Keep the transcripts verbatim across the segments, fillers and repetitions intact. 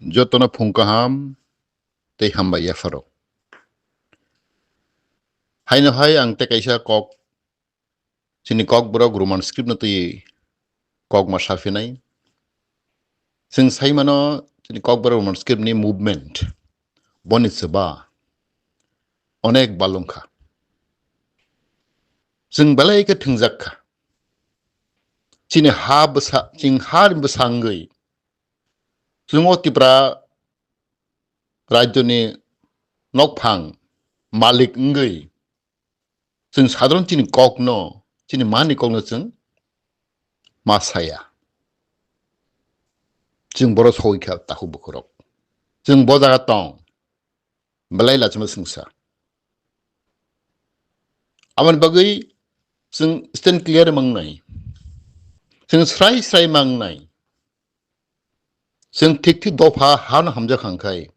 Jotono phung kaham tei hambai yapharo. Haino hai ang tei kaisa kok, chini Kokborok Roman script no twi kok ma saphinai. Chwng sai mano chini Kokborok Roman script ni movement boni chuba onek balung kha. Chwng belai khe thwngjak kha. Chini ha bwsa, chini ha bwsa wngwi chwng o Tripura rajyoni nokphang malik wngwi chwng sadharon chini kokno, chini mani kokno chwng ma saya. Chwng boro soi kha takhuk bukhurok. Chwng bo jaga tong. Belai lachima swngsa. Aboni bagwi chwng stand clear mangnai. Chwng srai srai mangnai. Chwng thik thik dopha hano hamjak hangkhai.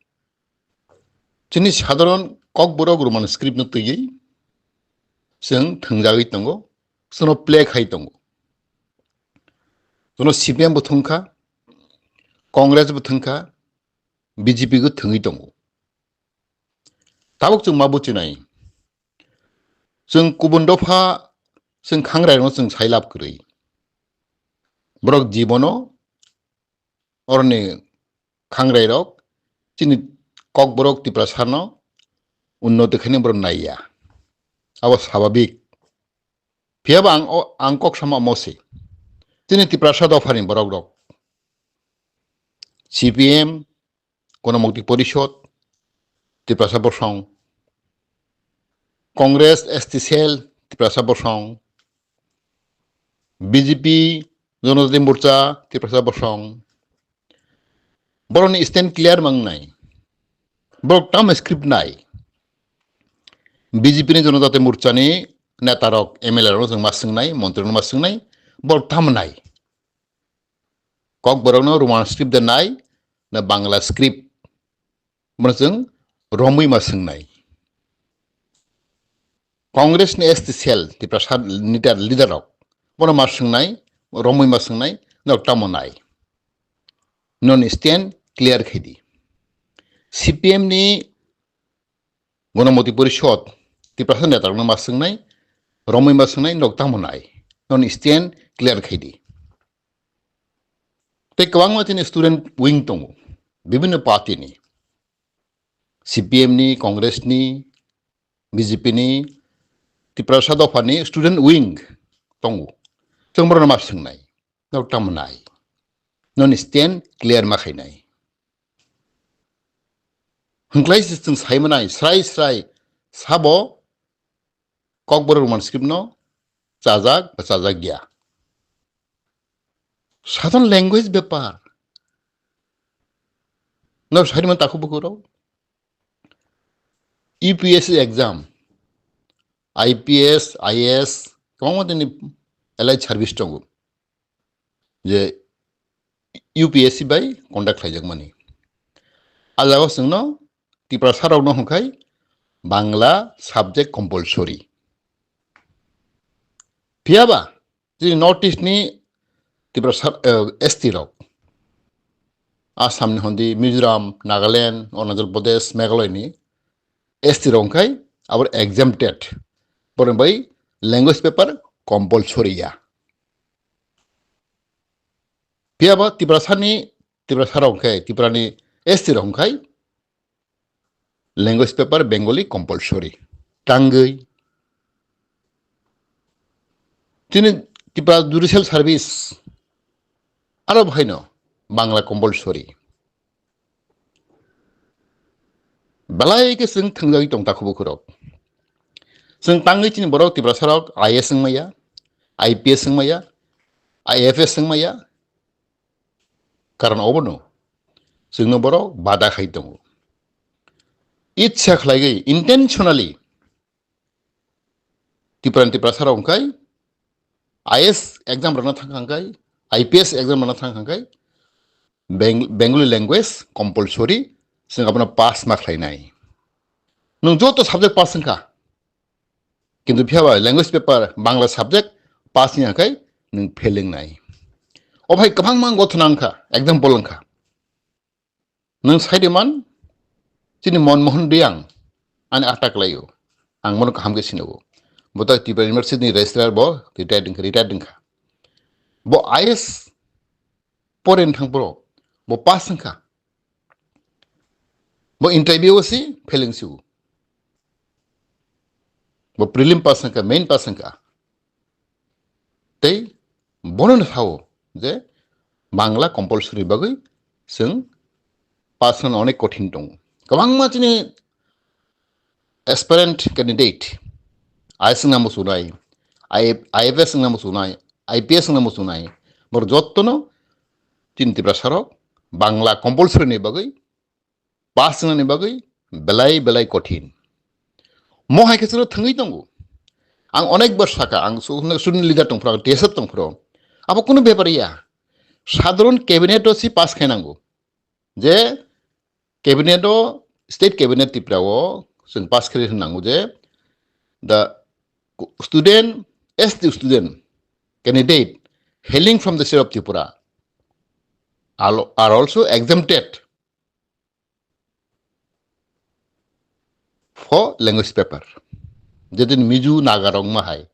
Chini sadharon Kokborok Roman script no twiwi chwng thwngjagwi tongo, chwngno play khai tongo. Chwngno C P M bo thwngkha, Congress bo thwngkha, B J P bo thwngwi tongo. Tabuk chwng ma buchinai. Chwng kubun dopha chwng khangrairokno chwng sailab kwrwi. Borok jibono oroni khangrairok chini Kokborok Tiprasano unnoti khaini borok naiya. Abo sababik. Phiyaba ang o, ang kok sama omo se. Chini Tiprasa dophani borokrok. C P M, Gonomukti Porishod, Tiprasa Bosong, Congress S T cell, Tiprasa Bosong, B J P, Janajati Morcha, Tiprasa Bosong. Borokni stand clear mangnai. Borok tamo script nai. B J P ni Janajati Morcha ni netarok, M L A rok no chwng ma swngnai, montri rok no ma swngnai. Borok tamo nai. Kokborokno Roman script de nai, na Bangla script? Bono chwng romwi ma swngnai. Congress ni S T cell, Tiprasa leader, leader rok, bono ma swngnai, romwi ma swngnai, nok tamo nai? Noni stand clear khaidi. C P M ni Gonomukti Porishod, Tiprasa netarokno ma swngnai, romwi ma swngnai, nok tamo nai? Noni stand clear khaidi. Tei kwbangma chini student wing tongo, bibhinno party ni, C P M ni, Congress ni, B J P ni, Tiprasa dopha ni student wing tongo. Chwng borokno ma swngnai, nok tamo nai? Noni stand clear ma khainai. Hwnklai se chwng sai manai, srai srai sabo Kokborok Roman script no chajak ba chajak ya. Sadharon language bepar. No sari man takhuk bukhuk rok. U P S C exam, I P S, I A S, kwbangma tini elite service tongo. Je U P S C bai conduct khlaijakmani. A jaga o chwngno Tiprasa rokno hwnkhai Bangla subject compulsory. Phiyaba chini North East ni Tiprasa, eh, S T rok, Assam ni hondi, Mizoram, Nagaland, Arunachal Pradesh, Meghalaya ni S T rok hwnkhai abo exempted. Borok bai language paper compulsory ya. Phiyaba Tiprasa ni, Tiprasa rok hwnkhai, Tripura ni S T rok hwnkhai language paper Bengali compulsory. Tangwi. Chini Tripura Judicial Service aro bahaino Bangla compulsory. Belai khe chwng thwngjagwi tong takhuk bukhuk rok. Chwng tangwi chini borok Tiprasa rok I A S wngmaya, I P S wngmaya, I F S wngmaya. Karon obono chwngno borok bada khai tongo. Itsa khlaigwi intentionally Tripura ni Tiprasa rok hwnkhai I A S exam rwna thang kha hwnkhai, I P S exam rwna thang kha hwnkhai, Beng-, Bengali language compulsory chwng abono pass ma khlainai. Nwng joto subject pass wngkha, kintu phiyaba language paper Bangla subject pass wngya khe nwng fail wngnai. O bhai kwbangma gothono wngkha, example wngkha. Nwng sai di man, chini Manmohan Riyang ani attack laio. Ang bono kaham khe sinogo. Bo ta Tripura University ni registrar, bo retired wngkha, retired wngkha. Bo I A S pore wng thang bro, bo pass wngkha. Bo interview o si fail wngsigo. Bo prelim pass wngkha, main pass wngkha. Tei bono no sao je Bangla compulsory bagwi chwng pass wngna onek kothin tongo. Kwbangma chini aspirant candidate, I A S wngna muchunai, I-, I F S wngna muchunai, I P S wngna muchunai, borok jottono chini Tiprasa rok Bangla compulsory ni bagwi pass wngnani bagwi belai belai kothin. Mo hai khe chwngno thwngwi tongo. Ang onek bar sakha, ang su-, student leader tongphuru, ang T S F tongphuru. Abo kunu bepar ya. Sadharon cabinet o si pass khainango. Je cabinet o, state cabinet Tripura o chwng pass khlai hwn nango je the student, S T student candidate hailing from the state of Tripura are, are also exempted for language paper. Jedin Mizo, Naga rok ma hai,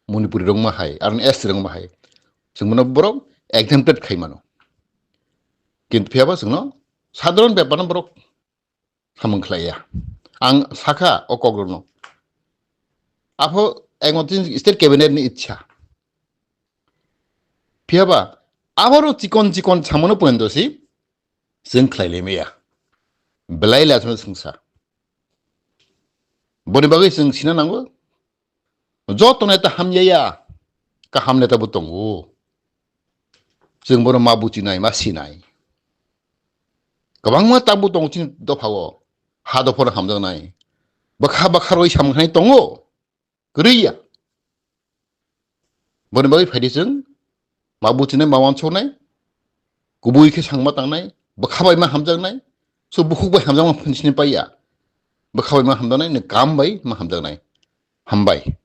Manipuri rok ma hai, aro S T rok ma hai, chwng bono borok exempted khai mano. Kintu phiyaba chwngno sadharon bepar no borok samung khlai ya. Ang sakha o kok rokno. Apho ekmatwi state cabinet ni ichha. Phiyaba aboro chikon chikon samono pointo si chwng khlai lai maya. Belai le aswkno swngsa. Boni bagwi chwng sina nango. Joto neta hamya ya, kaham neta bo tongo. Chwng bono ma buchinai, ma sinai. Kwbangma tabuk tongo chini dophao. Ha dophano hamjaknai. Bwkha bwkha rwi samkhanai tongo. Kwrwi ya. Boni bagwi phaidi chwng ma buchinai, ma wansoknai, kubui khe sangma tangnai, bwkha bai ma hamjaknai, so bukhuk bai hamjakma phunchini paiya. Bwkha bai ma hamjaknai, ni kam bai ma hamjaknai. Hambai.